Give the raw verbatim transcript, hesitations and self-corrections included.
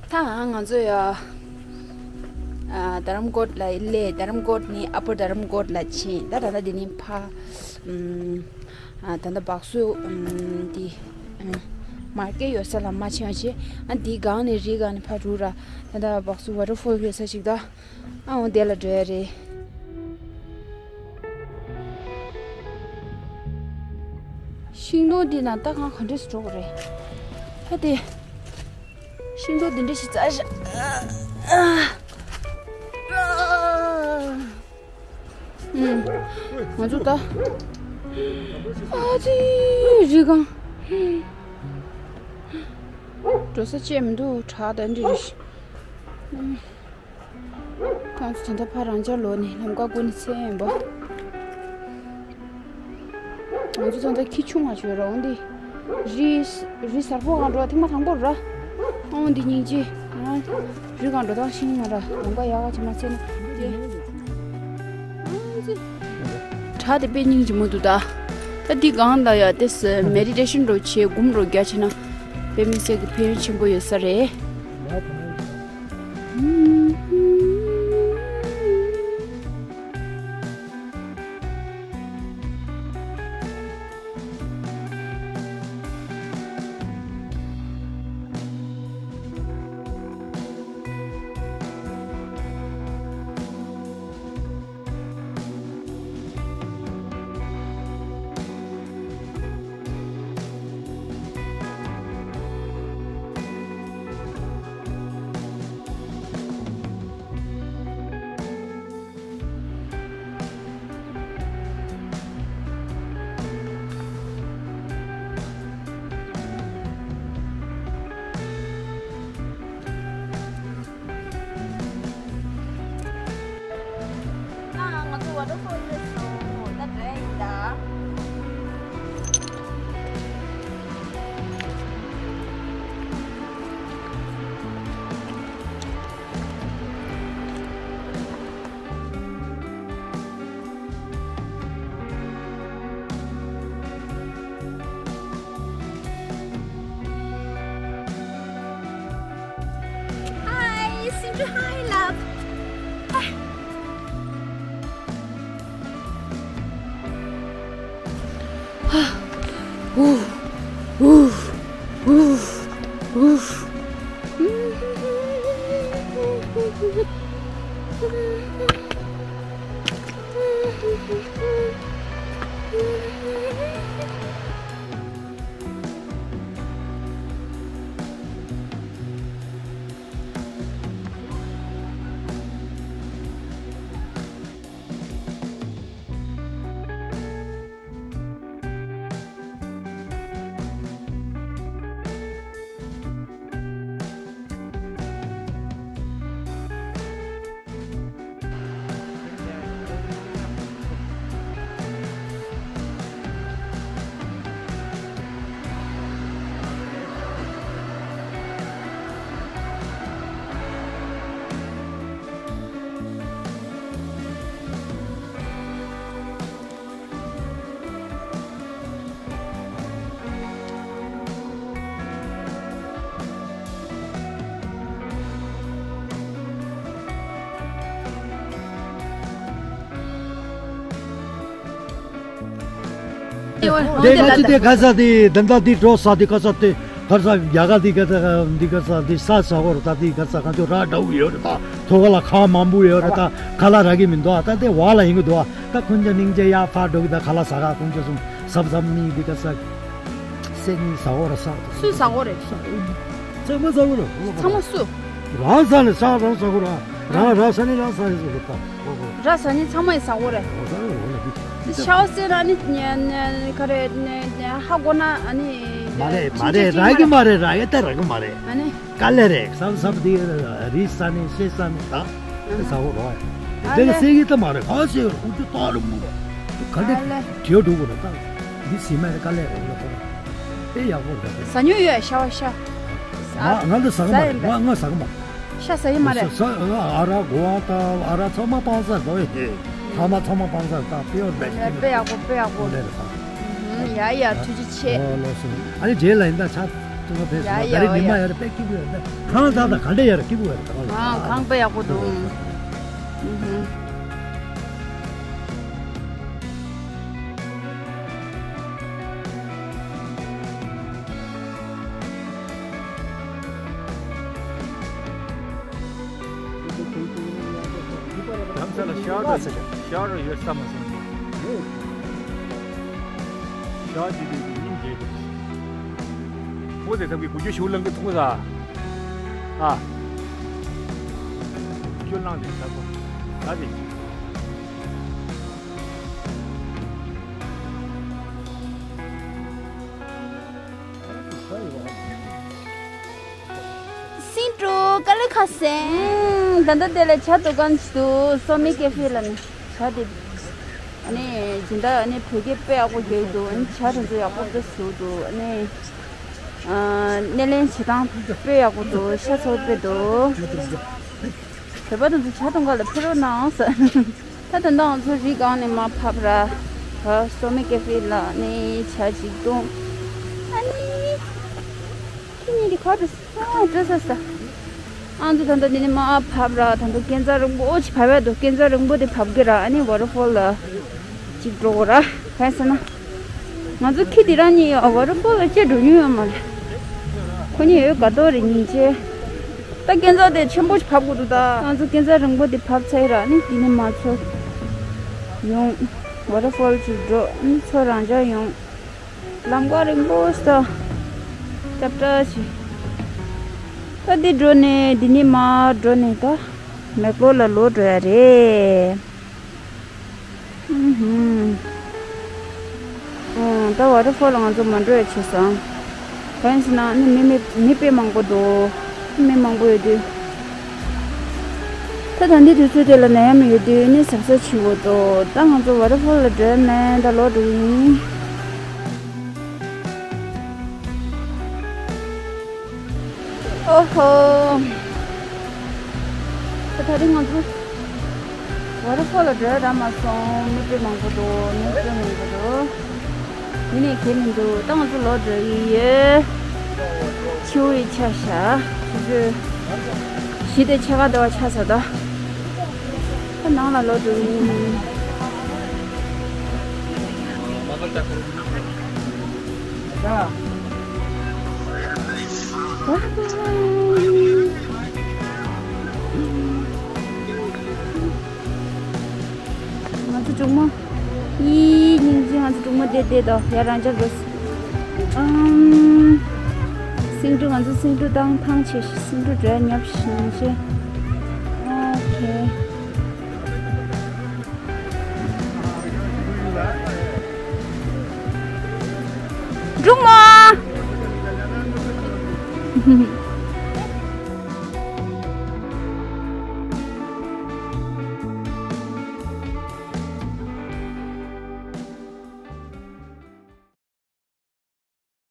ད་ང་ཚོ་ཡ། ཨ། རྡ་རམ་ཀོཊ་ལ་སླེབས། རྡ་རམ་ཀོཊ་ནས་ཨ་པར་རྡ་རམ་ཀོཊ་ལ་ཕྱིན། ད་ད་ལྟ་འདི་ནས་ཕར། ཨམ། ཨ། ད་ལྟ་སྦག་སུ། ཨམ། འདི། ཨམ། མར་ཀེཊ་ཡོད་ས་ལ་མར་ཕྱིན་པ་བྱས། ཨ། འདིའི་སྒང་ནས་རིའི་སྒང་ནས་ཕར་འགྲོ་ར། ད་ལྟ་སྦག་སུ་ཝ་ཊར་ཕོལ་ཡོད་ས་ཞིག་ད། ཨ། འོ་དེ་ལ་འགྲོ་ཡ་རེད། ཤིང་སྡོང་འདི་ན་ད་གང་ག་འདྲས་སུ་འགྲོ་དགོས་རེད། ད་དེ། ཤིང་སྡོང་འདི་འདྲ་ཞིག་བཙལ་ཤག་ཨ། ཨ། ཨ། ང་ཚོ་ད། ཨ་ཙི། རི་སྒང་། འགྲོ་ས་ཅིག་མི་འདུག་བྲག་ད་འདི་རེད། ཨ། ཁོང་ཚོ་ད་ལྟ་ཕར་རང་འཇགས་ལོག་ནས་ལམ་ཁ་སྒུག་ནས་ཚེ་ཡིན་པ། ང་ཚོ་ད་ལྟ་ཁྱི་ཆུང་མ་བྱོས་ར། འོ་འདི་རི། རི་གཟར་པོ་སྒང་འགྲོ་ཐེངས་མ་དང་པོ་ར། འོ་འདི་སྙིང་རྗེ། ཨ། རི་སྒང་འགྲོ་སྟངས་ཤེས་ཀྱི་མ་ར། ལམ་ཁ་ཡག་ག་ཅིག་མ་བཙལ་ན་དེ། བྲག་དེ་དཔེ་སྙིང་རྗེ་མོ་འདུག་ད། ད་འདི་སྒང་ལ་ཡ་དེ་མེ་ཌི་ཊེ་ཤན་འདྲ་བྱས། སྒོམ་འདྲ་རྒྱག་བྱས་ན་དཔེ་མི་སྲིད་ཀྱི་ཕན་ཡོན་ཆེན་པོ་ཡོད་ས་རེད། ཨ། ང་ཚོ་ཝ་ཊར་ཕོལ་སླེབས་སོང་། ད་འགྲོ་ཡ་ཡིན་ད། Hi, Sindhu, hi, love. དེ་ང་ཚོ་དེ་ག་ས་དེ་དེ་འདྲ་དེ་འགྲོ་ས་དེ་ག་ས་དེ། ག་ས་རྒྱ་གར་འདི་ག་ས་འདི་ག་ས་འདི་ས་ས་གོ་ར། ད་འདི་ག་ས་ག་ཚོད་ར་འདྲ་བོ་ཡོད་རེད། ད་ཐོག་ལ་ཁ་མང་པོ་ཡོད་རེད། ད་ཁ་ལག་རག་གི་མི་འདུག་ད་དེ་བ་ལ་ཡིན་གི་འདུག་ད་ཁོང་ཚོ་སྙིང་རྗེ་ཡ་ཕར་འགྲོ་གི། ད་ཁ་ལག་ཟ་ག་ཁོང་ཚོ་གསུམ་ཟབ་ཟབ་ནི་འདི་ག་ས་སེ་ནི་ས་གོ་ར། ས་སུས་ཟ་གོ་རེད། ཚང་མ་ཟ་གོ་ར། ཚང་མ་སུ། རང་ཟ་ནི་ས་རང་ཟ་གོ་ར། རང་ར་ས་ནི་རང་ཟ་ཡི་ཟ་གོ་ད། ར་ས་ནི་ཚང་མ་ཡི་ཟ་གོ་རེད། ཤ་བ་སེ་ར་ནི་ག་རེ་ཧ་གོ་ན་ཨ་ནི། མ་རེད་མ་རེད། རག་གི་མ་རེད། རག་ཡ་ད་རག་གི་མ་རེད། ཨ་ནི། དཀའ་ལས་རེད། ཟབ་ཟབ་དེ་རི་ས་ནི་ཤེ་ས་ནི་ད་དེ་ཟ་གོ་ར། དེ་ལ་སེ་གི་ད་མ་རེད། ག་སེ་གོ་ཁོ་ཚོ་ད་རུ་མུ་ག་འདྲ་དེ་འགྲོ་གོ་ར། ད་འདི་སེ་མ་རེད། དཀའ་ལས་རེད་ལ་ད་དེ་ཡག་པོ་རེད། ཟ་མྱོང་ཡོད། ཤ་བ་ཤ། ང་ང་ད་ཟ་གི་མ་རེད། ང་ང་ཟ་གི་མ་རེད། ཤ་ཟ་ཡི་མ་རེད། ས་ས་ཨ་རག་གོ་བ་ད་ཨ་རག་ཚང་མ་སྤང་ས་ཟ་བའི་ཚང་མ་ཚང་མ་སྤང་ས་ད་དཔེ་ཡོད་རེད། དཔེ་ཡག་པོ་དཔེ་ཡག་པོ། ཨོ་ལེ་རེད་ད། ཡ་ཡ་ཐུགས་རྗེ་ཆེ། ཨོ་ལགས་སོ། ཨ་ནི་རྗེས་ལ་ཡིན་ད་ཆ། ཡ་ཡ་ཡ། ད་རེས་ཉི་མ་ཡ་ར་དཔེ་སྐྱིད་པོ་ཡོད་ད། གངས་དག་དང་ག་འདྲ་ཡ་ར་སྐྱིད་པོ་ཡོད་ད། ཨ་གངས་དཔེ་ཡག་པོ་འདུག་ཨུ་ཧུ། རྡ་ས་ལ་ཤར་ར་ཤར་ར་ཡོད་ས་མ་སོང་། ཤར་གྱི་དུས་ཀྱི་སྙིང་རྗེ། ཁོ་དེ་ཐབ་ཀྱི་གུ་རྒྱུ་ཞུ་ལང་གི་ཐུང་ས། ཨ། རྒྱུ་ལང་དེ་ས་ཁོ། ད་དེ་ཞིག་སིང་ཀྲུག་དཀའ་ལས་ཁག་སེང་། ད་ལྟ་དེ་ལ་ཇ་འདུ་ཁང་ཞིག་འདུག་སོ་མི་ཀེ་ཧྥེ་ལ་ནི་ཇ་དེ། ཨ་ནི་སྦྱིན་བདག་ཨ་ནི་བོད་སྐད་དཔེ་ཡག་པོ་རྒྱག་འདུག་ཨ་ནི་ཇ་དེ་ཚོ་ཡག་པོ་འདུག་བཟོ་འདུག་ཨ་ནི་སྣེ་ལེན་བྱེད་སྟངས་དཔེ་ཡག་པོ་འདུག་ཤ་ཚ་པོ་དཔེ་འདུག་བོད་པ་དེ་ཚོ་ཇ་འདུ་ཁང་ལ་ཕེབས་རོགས་གནང་ཟེར། ད་ད་ལྟ་ང་ཚོ་རི་སྒང་ནས་མར་བབས་ར། ད་སོ་མི་ཀེ་ཧྥེ་ལ་ནི་ཇ་ཅིག་འཐུང་། ཨ་ནི། ཁྱེད་གཉིས་ཀྱི་ཁ་དུ་ཨ་འགྲོ་ས་ས། ང་ཚོ་ད་ལྟ་འདི་ནས་མར་བབས་ར། ད་ལྟ་སྐས་འཛེག་རིང་པོ་ཅིག་བབས་ཡ་འདུག་སྐས་འཛེག་རིང་པོ་དེ་བབས་གི་ར། ཨ་ནི་ཝ་ཊར་ཕོལ་ལ་ཅིག་འགྲོ་དགོས་ར། གང་ཡིན་ཟེར་ན། ང་ཚོ་ཁྱི་དེ་རང་གཉིས་ཡང་ཝ་ཊར་ཕོལ་ལ་སྐྱེལ་འགྲོ་མྱོང་ཡོད་མ་རེད། ཁོ་གཉིས་ཡོད་དགའ་ཏོ་རེད་སྙིང་རྗེ། ད་སྐས་འཛེག་དེ་ཆེན་པོ་ཞིག་བབས་དགོས་འདུག་ད་ང་ཚོ་སྐས་འཛེག་རིང་པོ་དེ་བབས་ཚར་ཡིན་ར། ནི་དེ་ནས་མར་ཚུར་ཡོང་། ཝ་ཊར་ཕོལ་ཅིག་འགྲོ། ནི་ཚུར་རང་འཇགས་ཡོང་། ལམ་ཀ་རིང་པོ་ཞིག་ད། ཀྲབ་ཀྲབ་ཅིག་ད་འདི་འགྲོ་ནས་འདི་ནས་མར་འགྲོ་ནས་ད་མེག་ལོར་ལ་ལོག་འགྲོ་ཡ་རེད། ཨུ་ཧུམ། ཨོ། ད་ཝ་ཊར་ཕོལ་ལ་ང་ཚོ་མ་འགྲོ་ཡ་བྱས་སོང་། གང་ཡིན་ཟེར་ན་ནི་མི་མི་མི་དཔེ་མང་པོ་འདུག་མི་མང་པོ་ཡོད་དུས། ད་ད་འདི་དུས་ཚོད་དེ་ལ་ནད་ཡམས་ཡོད་དུས་ནི་གཟབ་གཟབ་བྱེད་དགོས་འདུག་ད་ང་ཚོ་ཝ་ཊར་ཕོལ་ལ་འགྲོ་ཡ་མེད། ད་ལོག་འགྲོ་གི་ཡིན། ཨོ་ཧོ། ད་ད་རིང་ང་ཚོ་ཝ་ཊར་ཕོལ་ལ་འགྲོ་ཡ་རག་མ་སོང་། མི་དཔེ་མང་པོ་འདུག་མི་དཔེ་མང་པོ་འདུག་ཡིན་ནའི་གལ་མི་འདུག་ད་ང་ཚོ་ལོག་འགྲོ་ཡི་ཡོད། ཕྱི་པོ་ཡི་ཆ་བཞག་ཆུ་ཚོད་བཞི་དང་ཕྱེད་ཀ་དེ་བ་ཆགས་ཚར་ད། ད་ནང་ལ་ལོག་འགྲོ་ཡི་ཡིན། ང་ཚོ་གྲོགས་མོ། ཡི་སྙིང་རྗེ། ང་ཚོ་གྲོགས་མོ་བསྡད་བསྡད་དོ། ཡ་རང་འཇགས་དགོས། ཨམ། སེང་འབྲུག་ང་ཚོ་སེང་འབྲུག་བཏང་ཐང་ཆད་ཤག་སེང་འབྲུག་འགྲོ་ཡ་ཉོབ་ཤག་ཨོ་ཁེ། གྲོགས་མོ།